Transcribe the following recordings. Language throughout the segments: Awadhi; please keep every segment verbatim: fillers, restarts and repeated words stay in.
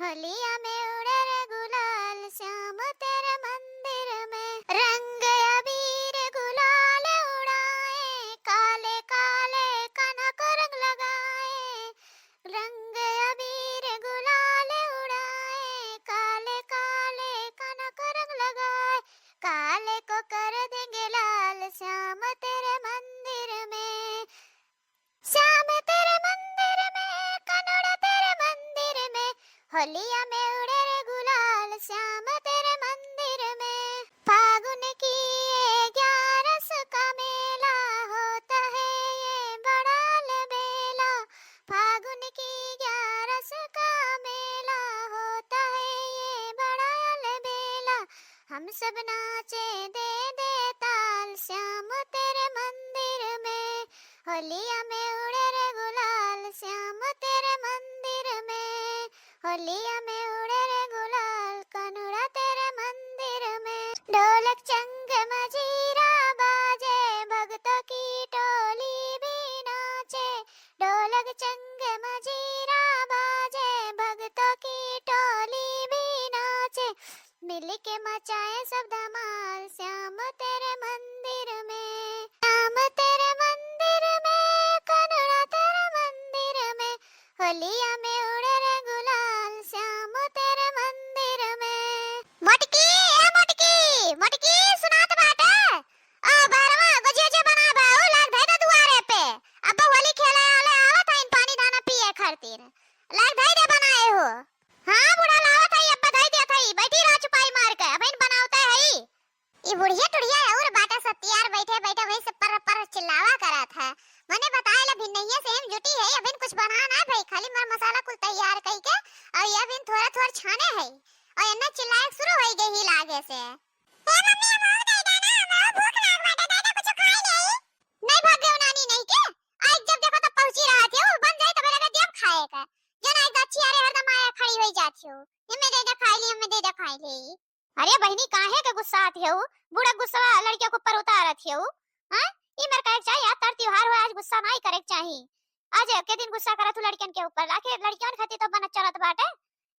होलिया में उड़े रे गुलाल श्याम तेरे मंदिर में, रंग अबीर गुलाल उड़ाए, काले काले काना को रंग लगाए। रंग अबीर गुलाल उड़ाए, काले काले काना को रंग लगाए, काले को कर देंगे लाल श्याम तेरे मंदिर में। श्याम तेरे मंदिर में, कानुड़ा तेरे मंदिर में, होलिया में उड़े रे गुलाल श्याम तेरे मंदिर में। फागुन की ये ग्यारस का मेला होता है ये बड़ा अलबेला, फागुन की ग्यारस का मेला होता है ये बड़ा अलबेला। हम सब नाचे दे दे ताल श्याम तेरे मंदिर में, होलिया में उड़े रे गुलाल श्याम तेरे मंदिर में, होलिया में उड़े रे गुलाल कानुड़ा तेरे मंदिर में। ढोलक चंग मजीरा बाजे, भक्तों की टोली भी नाचे, ढोलक चंग मजीरा बाजे, भक्तों की टोली भी नाचे, मिलके मचाए सब धमाल श्याम तेरे मंदिर में, श्याम तेरे मंदिर में, कानुड़ा तेरे मंदिर में, होलिया में उड़े रे गुलाल श्याम तेरे मंदिर में। मोटकी, ए मोटकी, मोटकी सुनात बाटे? ओ बहरवा, गोजिया जे बनाबे, उ लाग धई दे दुआरे पे। अब होली खेले वाले आवत हईन पानी दाना पिए खातिर। लाग धई दे बनाए हो। हाँ बूढ़ा, लावत हई, अब धई देत हई, बैठी रह चुपाई मार के, अबहिन बनावते हई। ई बुढ़िया टुढ़िया और बाटे सत्तियार, बैठे बैठे वही से पर पर चिल्लावा करत है। मने बताए ला भिन्नहिया से हम जुटी है, अबहिन कुछ बना ना भई, खाली मर मसाला कुल तैयार कई के और ये अबहिन थोड़ा थोड़ा छाने है और एन्ना चिल्लाए शुरू होई गई ही लागे से। ए मम्मी, हमहू दे दे ना, हमहू भूख लाग बाटे, दे दे कुछ खाए ले। नहीं भाग गयो नानी नहीं के, आज जब देखो तब पहुंची रहत हो, बन जाए तब लगे देव खाए का। जना एक अच्छी अरे हरदम आया खड़ी होई जात हो, हमें दे दे खाए ले, हमें दे दे खाए ले। अरे बहिनी, काहे के गुस्सात हो? बूढ़ा गुस्सा लड़कियों के ऊपर उतारत हो, हाँ? ई मेरे कहे के चाही, आज तर त्योहार हो, आज गुस्सा नहीं करे के चाही। आज के दिन गुस्सा करत हो लड़कियन के ऊपर, आखिर लड़कियन खातिर तो बनत चलत बाटे,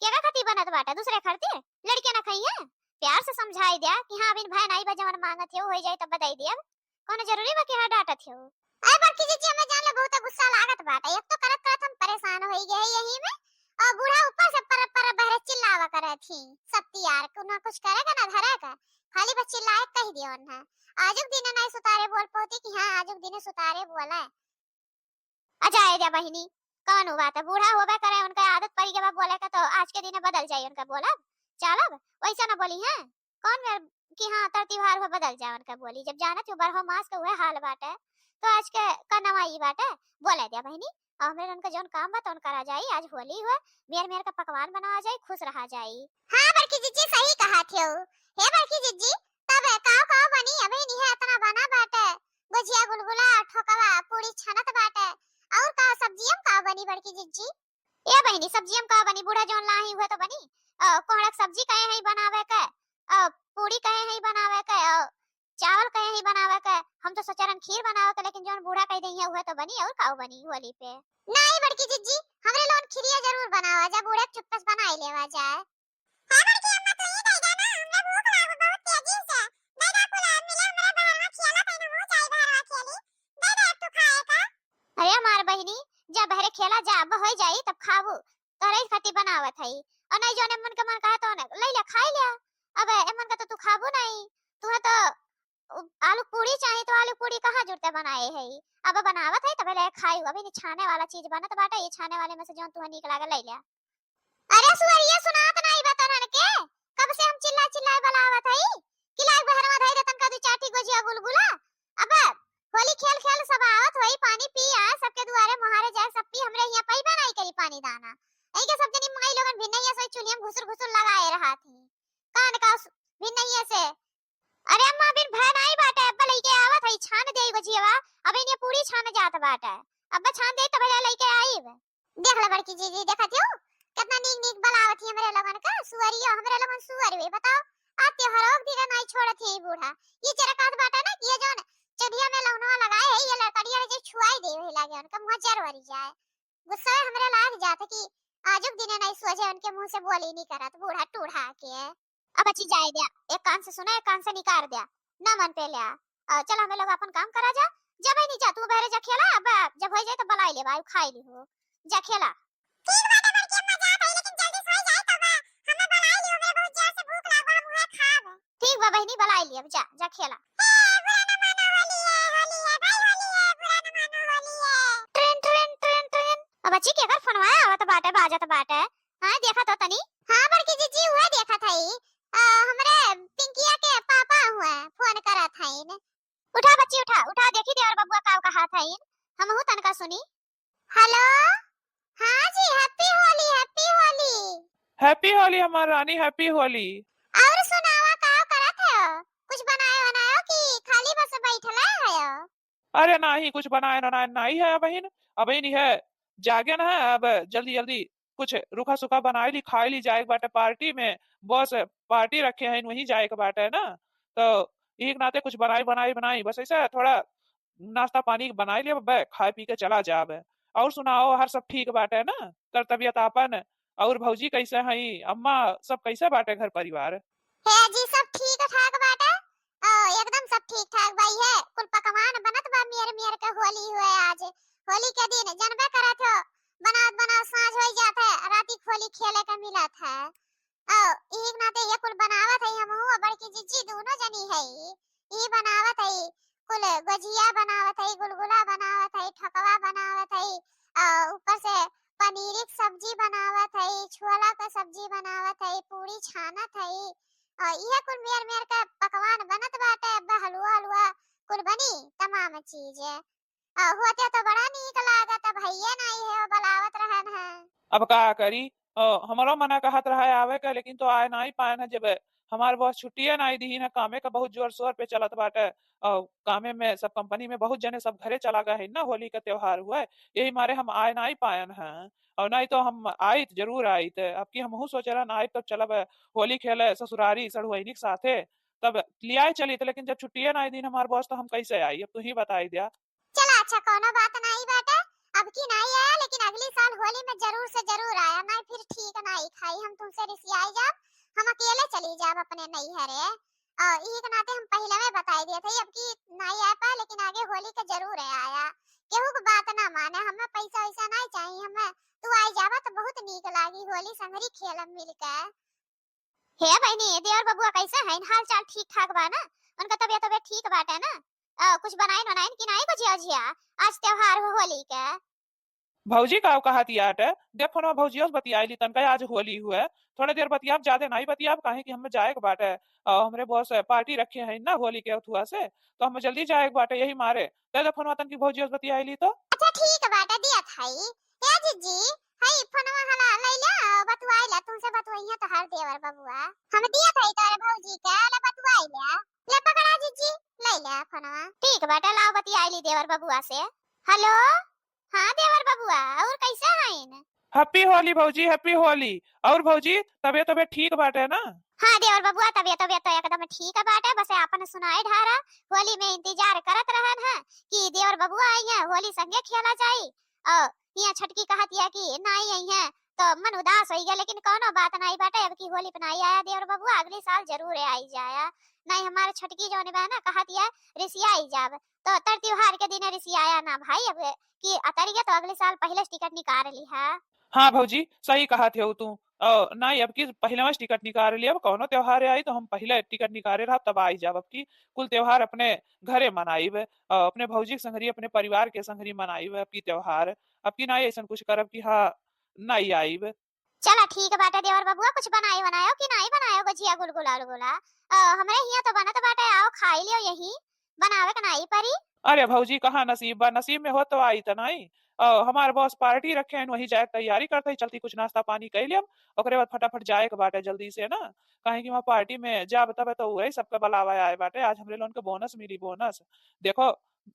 केका खातिर बनत बाटे? दूसरे खातिर? लड़कियन ना खइहे? प्यार से समझाई दिया कि हाँ, अबहिन भय नाई बा, जवन मांगत हो, होई जाई तब बताई दिया। कौनो जरूरी बा कि हाँ डांटत हो? अरे बड़की जीजी, हमें जान लो बहुत गुस्सा लागत बाटे। एक तो करत करत हम परेशान होई गए यही में, और बूढ़ा ऊपर से पर पर बहरे चिल्लावा करत ही। सत्तियार को ना कुछ करे का ना धरे का, खाली बस चिल्लाए कह दियो ना। आजुक दिन नहीं सुतारे बोल पौती कि हाँ, आजुक दिन सुतारे बोला। आ जाए जा बहिनी, कौन बात है, बूढ़ा होबे करे, उनका आदत पड़ी गवा बोले के, तो आज के दिन बदल जाई उनका बोलब चालब, वैसा ना बोली हैं। कौन मेर कि हाँ, तर त्योहार हो बदल जाए उनका बोली, जब जानत हो बरहो मास के उहे हाल बाटे, तो आज के का नवा ई बाटे, बोले दिया बहिनी। और हमरे उनका जौन काम बा तौन करा जाई, आज होली हो, मेर मेर का पकवान बनावा जाई, खुश रहा जाई। हाँ बड़की जीजी, सही कहा थे। हे बड़की जीजी, तब काव काव बनी? अबे नहीं है इतना बना बाटे, गुजिया, गुलगुला, ठोकवा, पूरी छनत बाटे। और का सब्जियम का बनी बड़की जिज्जी? ए बहिनी, सब्जियम का बनी? बूढ़ा जौन लाही हुए तो बनी। अ, कोहड़ा के सब्जी कहे है बनावे के, अ, पूरी कहे है बनावे के, अ, चावल कहे है बनावे के। हम तो सोचे रहन खीर बनावे के, लेकिन जौन बूढ़ा कह दई है उहे तो बनी, और का बनी होली पे? नहीं बड़की जिज्जी, हमरे लोगन खीरिया जरूर बनावा जा, बूढ़ा के चुप्पे से बनाई लेवा जाए। हे बड़की अम्मा, तू ही दे दे ना, हमरा भूख लागल बहुत तेजी से। दे दे कुल, आज मिले हमरा बहरवा खेला, तैं हमहू जाई बहरवा खेली। दे दे तू खाए का। अरे हमार बहिनी, जा बहरे खेला जा, अब होई जाई तब खाबू। तोहरे खातिर बनावत हई। और नहीं जौन एमन के मन कहे तो ले ले, खाई ले। अब एमन का तो तू खाबू नहीं। तुहे तो उ, आलू पूरी चाही तो आलू पूरी कहाँ जुरते बनाए है? अब बनावत है तबे ले खाई। अभी नहीं छाने वाला चीज बनत बाटे, ये छाने वाले में से जौन तुहे नीक लागे ले ले। अरे सुअरिया, सुनात नाई बा तोहन के? कब से हम चिल्ला चिल्ला बलावत हई कि लाग बहरवा धई दे तनका दू चार ठी गोजिया गुलगुला। अब होली खेल खेल सब आवत होई, पानी पी आ, सबके दुआरे मोहारे जाए, सब पी, हमरे हियां पइबे नाई करी पानी दाना। एही के सब जनी माई लोगन भिन्नैया से चूल्हिया में घुसुर घुसुर लगाए रहत ही। कान का सु-, भिन्नैया से अरे अम्मा, अबहिन भय नाई बाटे, अब्बा लइके आवत हई, छान देई गोजियवा, अबहिन ये पूरी छान जात बाटे, अब्बा छान देई तबे ले लइके आईब। देख ले बड़की जीजी, देखत हो, कितना नीक नीक बलावत ही हमरे लोगन का, सुअरियो, हमरे लोगन सुअर हुए, बताओ, आज त्योहारों के दिन नाई छोड़त ही बूढ़ा, ये चरकात बाटे ना कि ये जौन चढ़िया में लौनवा लगाए है, ये लड़कड़िया जे छुआई दे वही लागे, उनका मुँह जर वरी जाए। गुस्सा हमरे लाग जात कि आजुक दिने नाई सोझे उनके मुँह से बोली नाई करत, बूढ़ा टूढ़ा के। अब बच्ची जाए द्या, एक कान से सुना, एक कान से निकार द्या, ना मन पे ल्या। अ, चल हमें लोग अपन काम करा जा, जब ही नहीं जा, तू बहरे जा खेला, अब जब हो जाए तो बलाई ले भाई, खाई ली हो, जा खेला। ठीक बाटे बड़की अम्मा, जात हई, लेकिन जल्दी सोई जाई तब। हमें बलाई लियो, हमरे बहुत जोर से भूख लागल बा, हम उहे खाब। ठीक बा बहिनी, बलाई लियो, जा, जा खेला। ए, बुरा न मानो, होली है, होली है, भाई होली है, बुरा न मानो, होली है। ट्रेन, ट्रेन, ट्रेन, ट्रेन। अब बच्ची केकर फोनवा आवत बाटे, बाजत बाटे? हाँ, देखा तो तनी। हाँ बड़की जीजी, उहे देखत हई। अ, हमरे पिंकिया के पापा हुए, फोन करत हईन। उठा बच्ची, उठा, उठा, देखी देवर बबुआ का कहत हईन, हमहू तनका सुनी। हेलो, हाँ जी, happy होली, happy होली। Happy होली हमार रानी, happy होली। और सुनावा, का करत हो? कुछ बनाए बनायो कि खाली बस बैठले हो? अरे नाही, कुछ बनाए बनाए नाही है अबहिन, अबहिन है जागे न है, अब जल्दी जल्दी कुछ रूखा सूखा बनाए ली, खाए ली, जाए के बाटे पार्टी में, बस पार्टी रखे हैं, वहीं जाए के बाटे ना, तो एक नाते कुछ बनाई बनाई बनाई, बस ऐसा थोड़ा नाश्ता पानी बनाई लेब, बे, खाए पी के चला जाब। और सुनाओ, हर सब ठीक बाटे ना? कर तबियत आपन? और भौजी कैसे हई? अम्मा सब कैसे बाटे घर परिवार? हे जी, सब ठीक ठाक बाटे। ओ, एकदम सब ठीक ठाक बा। इहे कुल पकवान बनत बा, मेर मेर के होली हुए आज। होली के दिन जनबे करत हो, बनावत बनावत साँझ होई जात है, राती होली खेले के मिलत है। ओ, इही के नाते ये कुल बनावत हई हमहू, और बड़की जिज्जी दोनों जनी हई, ई बनावत हई, कुल गोझिया बनावत हई, गुलगुला बनावत हई, ठोकवा बनावत हई, और ऊपर से पनीर के सब्जी बनावत हई, छोला के सब्जी बनावत हई, पूरी छानत हई, और इहे कुल मेर मेर के पकवान बनत बाटे। अब हलवा हलवा कुल बनी, तमाम चीज। आ, होते तो बड़ा नीक लागत, अब हइये नाई है, वो बलावत रहन है। अब का करी, अ, हमरो मना कहत रहा आवे के, लेकिन तो आए नाई पाएन है, जब हमार बॉस छुट्टिए नाई दिहिन है, कामे का बहुत जोर शोर पे चलत बाटे, और कामे में सब कंपनी में बहुत जने सब घरे चला गए हैं ना, होली का त्योहार हुए, यही मारे हम आए नाई पाएन हैं, और नाई तो हम आइत, जरूर आइत। अब की हमहू सोचे रहन आइत, तब चलब होली खेले ससुरारी सढ़ुआइनी के साथे, तब लियाए चलित, लेकिन जब छुट्टिए नाई दिन हमार बॉस, तो हम कैसे आई, अब तू ही बताई दिया। चला अच्छा, कौनो बात नाई बाटे, अब की नाई आया, लेकिन अगली साल होली में जरूर से जरूर आया, नाई फिर ठीक नाई खाई, हम तुमसे रिसियाई जाब, हम अकेले चली जाब अपने नैहरे। और इही के नाते हम पहिले में बताई दिया था, अब की नाई आ पाए, लेकिन आगे होली के जरूर है आया। केहू के बात ना माने, हमें पैसा वैसा नाई चाहिए, हमें तू आई जाबा तो बहुत नीक लागी, होली संगरी खेलब मिल के। हे बहिनी, देवर बबुआ कैसे हैं? हाल चाल ठीक ठाक बा ना? उनका तबियत, तबियत ठीक बाटे ना? अ, कुछ बनाइन वनाइन कि नाई गुजिया उजिया? आज त्योहार हो होली के। भौजी का कहत याट? देखो ना, भौजियो से बतियाई ली तनका, आज होली हुए। थोड़े देर बतियाब, ज्यादा नाई बतियाब, काहे कि हमें जाए के बाटे। अ, हमरे बॉस पार्टी रखे हैं ना होली के अथुआ से, तो हमें जल्दी जाए के बाटे, यही मारे। दे दे फोनवा तनकी, भौजियो से बतियाई ली तो। अच्छा ठीक बाटे, दियत हई। ए जिज्जी, हई फोनवा हला लई ले, बतुआई ला, तुमसे बतुआई है तोहार देवर बबुआ। हम दियत हई तोरे भौजी के, ले बतुआई ले। ले पकड़ा जिज्जी, लई ले फोनवा। ठीक बाटे, लाओ बतियाई ली देवर बबुआ से। हेलो, हाँ देवर बबुआ, और कैसे हईन? Happy होली भौजी, happy होली। और भौजी, तबियत, तबियत ठीक बाटे ना? हाँ देवर बबुआ, तबियत, तबियत तो एकदम ठीक बाटे, बस आपन सुनाए ढारा। होली में इंतजार करत रहन है कि देवर बबुआ आई हैं, होली संगे खेला जाई। और हियाँ छोटकी कहत या कि नाई आई हैं, तो मन उदास होई गया, लेकिन कौनो बात नाई बाटे, अब की होली पे नाई आया देवर बबुआ, अगली साल जरूर आई जाया। नाई हमारे छोटकी जौन बा ना, कहत या रिसियाई जाब, तो तर त्योहार के दिन रिसियाया ना भाई, अब कि अतरिया तो अगले साल पहले से टिकट निकाल ली है। हाँ भौजी, सही कहत हो तू। अ, नाई, अब की पहले से टिकट निकाल ली, अब कौनो त्योहार आई तो हम पहले टिकट निकाले रहब, तब आई जाब। अब की कुल त्योहार अपने घरे मनाइब, अ, अपने भौजी के संगरी, अपने परिवार के संगरी मनाइब अब की त्योहार। अब की नाई ऐसन कुछ करब कि हाँ, नाई आइब। चला ठीक बाटे देवर बबुआ, कुछ बनाए बनायो कि नाई बनायो, गुजिया गुलगुला उलगुला? अ, हमरे हियाँ तो बनत बाटे, आओ खाई लियो यही, बनावे के नाई परी। अरे भौजी, कहाँ नसीब बा, नसीब में हो तो आई त नाई। अ, हमार बॉस पार्टी रखे हैं, वही जाए के तैयारी करत ही, चलती कुछ नाश्ता पानी कई लेब, ओकरे बाद फटाफट जाए के बाटे जल्दी से ना, काहे कि वहाँ पार्टी में जाब तब तो वही सबके बुलावा आए बाटे। आज हमरे लोगन के बोनस मिली, बोनस। देखो,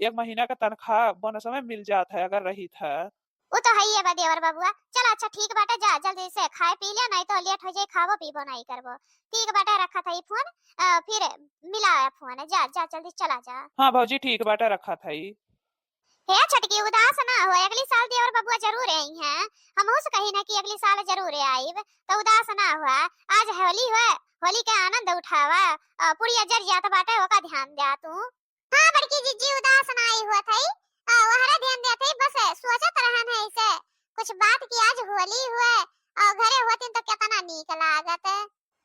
एक महीना के तनख्वाह बोनस में मिल जात है अगर रहित है। उ तो हइये बा देवर बबुआ। चल अच्छा ठीक बाटे, जा जल्दी से खाए पी लिया, नाई तो लेट हो जाई, खाबो पीबो नाई करबो। ठीक बाटे, रखत हई फोन, अ, फिर मिला फोन, जा, जा जल्दी चला जा। हाँ भौजी, ठीक बाटे, रखत हई। हे छोटकी, उदास ना हो, अगली साल देवर बबुआ जरूर आई हैं। हमहू से कही ना कि अगली साल जरूर आइब, तो उदास ना हुआ। आज होली हुए, होली के आनंद उठावा, अ, पुड़िया जर जात बाटे, ओका ध्यान द्या तू। हाँ बड़की जिज्जी, उदास ना आई हुआ थई, अ, वहरे ध्यान द्या थई, बस सोचत रहन है इसे कुछ बात कि आज होली हुए और घरे होतिन तो कितना नीक लागत।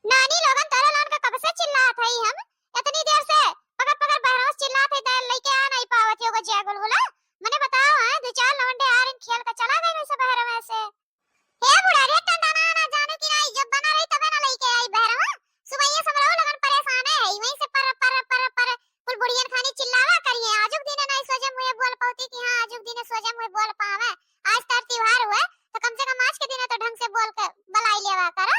नानी लोगन, तोरे लोगन का कब से चिल्लात हई हम, इतनी देर से पकड़ पकड़ बहरवा से चिल्लात हई, दे लइके आ नहीं पावत हो गजिया गुलगुला। मने बताओ, हैं, दो चार लवंडे आ रही खेल के चला गए वैसे बहरवा से। हे बूढ़ा रे, टंडा ना, ना जानू कि नहीं, जब बना रही तबे ना लइके आई बहरवा। सुबह ये सब रहो लोगन परेशान है, वहीं से पर पर पर पर कुल बुढ़ियन खानी चिल्लावा करिए। आजुक दिने नहीं सोजे मुँहे बोल पावती कि हाँ, आजुक दिने सोजे मुँहे बोल पावे। आज तार त्योहार हुए, तो कम से कम आज के दिने तो ढंग से बोल के बलाई लेवा करो।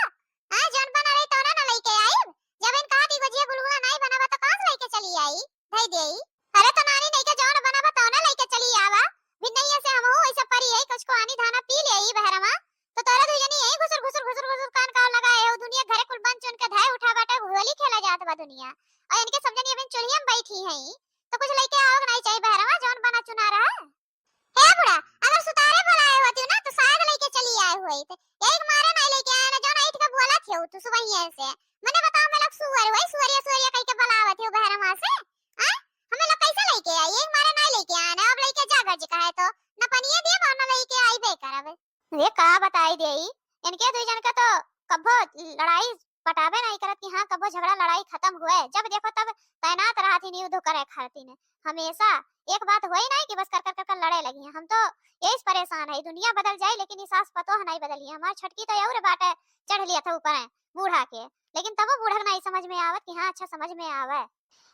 हाँ, जौन बना रही तौने ना लइके आई। जब इन कहा थी गजिया गुलगुला नहीं बनावा तो कहाँ से लइके चली आई? धई देई। अरे तो नानी नहीं के जौन बनावा तौने लइके चली आवा। भी नहीं ऐसे हमहू ऐसे परी है, कुछ को आनी धाना पी ले आई बहरवा। तो तोरा दुई जनी यही घुसुर घुसुर घुसुर घुसुर कान का लगाए हो। दुनिया घरे कुल बन चुन के धाए उठा बाटे, होली खेला जात बा दुनिया। और इनके सब जनी अबे चुल्हिया में बैठी हैं, तो कुछ लइके आओ नहीं चाहिए बहरवा, जौन बना चुना रहा। हे बूढ़ा, अगर सुतारे बोलाए होती ना तो शायद लइके चली आए हुए थे। यही के मारे नहीं लइके आए ना, जौन ऐठ के बोला थे तू सुबह ही ऐसे। मने बताओ, मैं लोग सुअर हुए, सुअरिया सुअरिया कह के बुलावत हो बहरवा से। हाँ, हमें लोग कैसे लइके आई? यही के मारे नहीं लइके आए ना, अब लइके जा गज कहे तो न पनिया दिए और न लइके आई बे करब। ये का बताई देई, इनके दुई जन का तो कब्बो लड़ाई पटाबे नहीं करत कि हाँ, कब्बो झगड़ा लड़ाई खत्म हुए। जब देखो तब तैनात रहत ही युद्ध करे खातिर। हमेशा एक बात होई नहीं कि बस कर कर कर कर लड़े लगी हैं। हम तो यही से परेशान है, दुनिया बदल जाए लेकिन ये सास पतोह नहीं बदली है। हमार छोटकी तो और बाटे चढ़ लिया था ऊपर है बूढ़ा के, लेकिन तबो बूढ़ा के नहीं समझ में आवत कि हाँ, अच्छा समझ में आवे।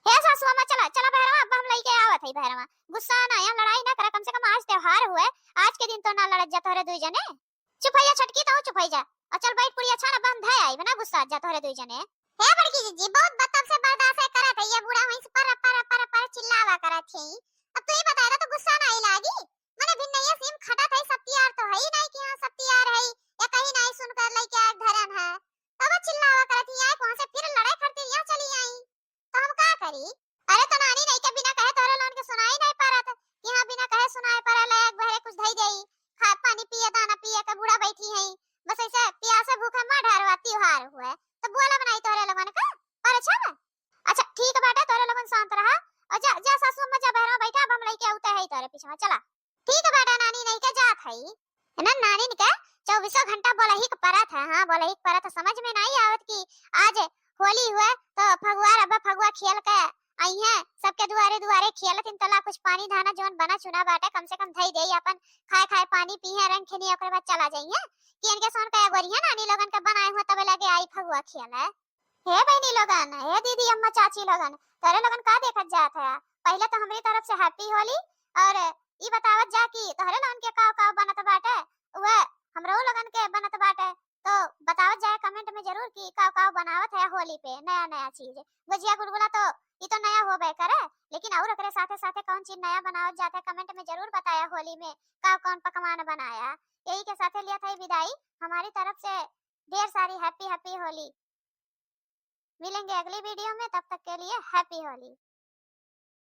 हे सासू अम्मा, चला, चला बहरवा, अब हम लइके आवत है बहरवा। गुस्सा ना, यहाँ लड़ाई ना करा, कम से कम आज त्योहार हुए, आज के दिन तो ना लड़त जा तोहरे दुई जने। चुप हो जा छोटकी, तू चुप हो जा। और चल बैठ पुड़िया छान, अब हम धै आई, बिना गुस्सा जा तोहरे दुई जने। हे बड़की जिज्जी, बहुत बदतब से बर्दाश्त है करत है, ये बूढ़ा वहीं से पर पर पर पर चिल्लावा करत है। अब तू ही बताएगा तो गुस्सा नहीं लागी? मने भिन नहीं है, सीम खटत है, सब तैयार तो है ही नहीं कि हाँ सब तैयार है, या कहीं नहीं सुनकर लइके आए धरन है। तब चिल्लावा करत ही आए, वहाँ से फिर लड़ाई करती यहाँ चली आई। तो हम का करी? अरे तो नानी नहीं के बिना कहे तोहरे लोगन के सुनाई नहीं पारत कि हाँ बिना कहे सुनाई पारत, ले एक बहरे कुछ धई देई, खा पानी पिए, दाना पिए के बूढ़ा बैठी है, बस ऐसे प्यासे भूखे मर ढारवा, त्योहार हुए तो बोला बनाई तोहरे लोगन का। पर अच्छा बा, अच्छा ठीक बाटे, तोहरे लोगन शांत रहा और जा, जा सासू अम्मा जा बहरवा बैठा, अब हम लइके आउते है तोहरे पीछे में, चला। ठीक बाटे नानी, नहीं के जात हई। ना नानी के चउबीसों घंटा बोलही के परत है, हाँ बोलही के परत है, समझ में नहीं आवत कि आज होली हुए तो फगुआ रब्बा फगुआ खेल के आई हैं, सबके दुआरे दुआरे खेलत इन तला कुछ पानी धाना जौन बना चुना बाटे कम से कम धई देई, अपन खाए खाए पानी पी हैं, रंग खेली, ओकरे बाद चला जाई हैं। कि इनके सोन का गोरी है नानी लोगन के बनाए हुए तबे लगे आई फगुआ खेल है। हे बहनी लोगन, हे दीदी, अम्मा, चाची लोगन, तोहरे लोगन का देखत जात है? पहले तो हमरी तरफ से happy होली और ई बतावत जा कि तोहरे लोगन के काव काव बनत बाटे, उहे हमरो लोगन के बनत बाटे। तो बतावत जाए comment में जरूर कि काव काव बनावत है होली पे नया नया चीज। गुजिया गुलगुला तो ई तो नया होबे करे, लेकिन और ओकरे साथे साथे कौन चीज नया बनावत जात है comment में जरूर बताया। होली में का कौन पकवान बनाया। यही के साथे लिया था विदाई हमारी तरफ से, ढेर सारी happy happy होली। मिलेंगे अगली video में, तब तक के लिए happy होली।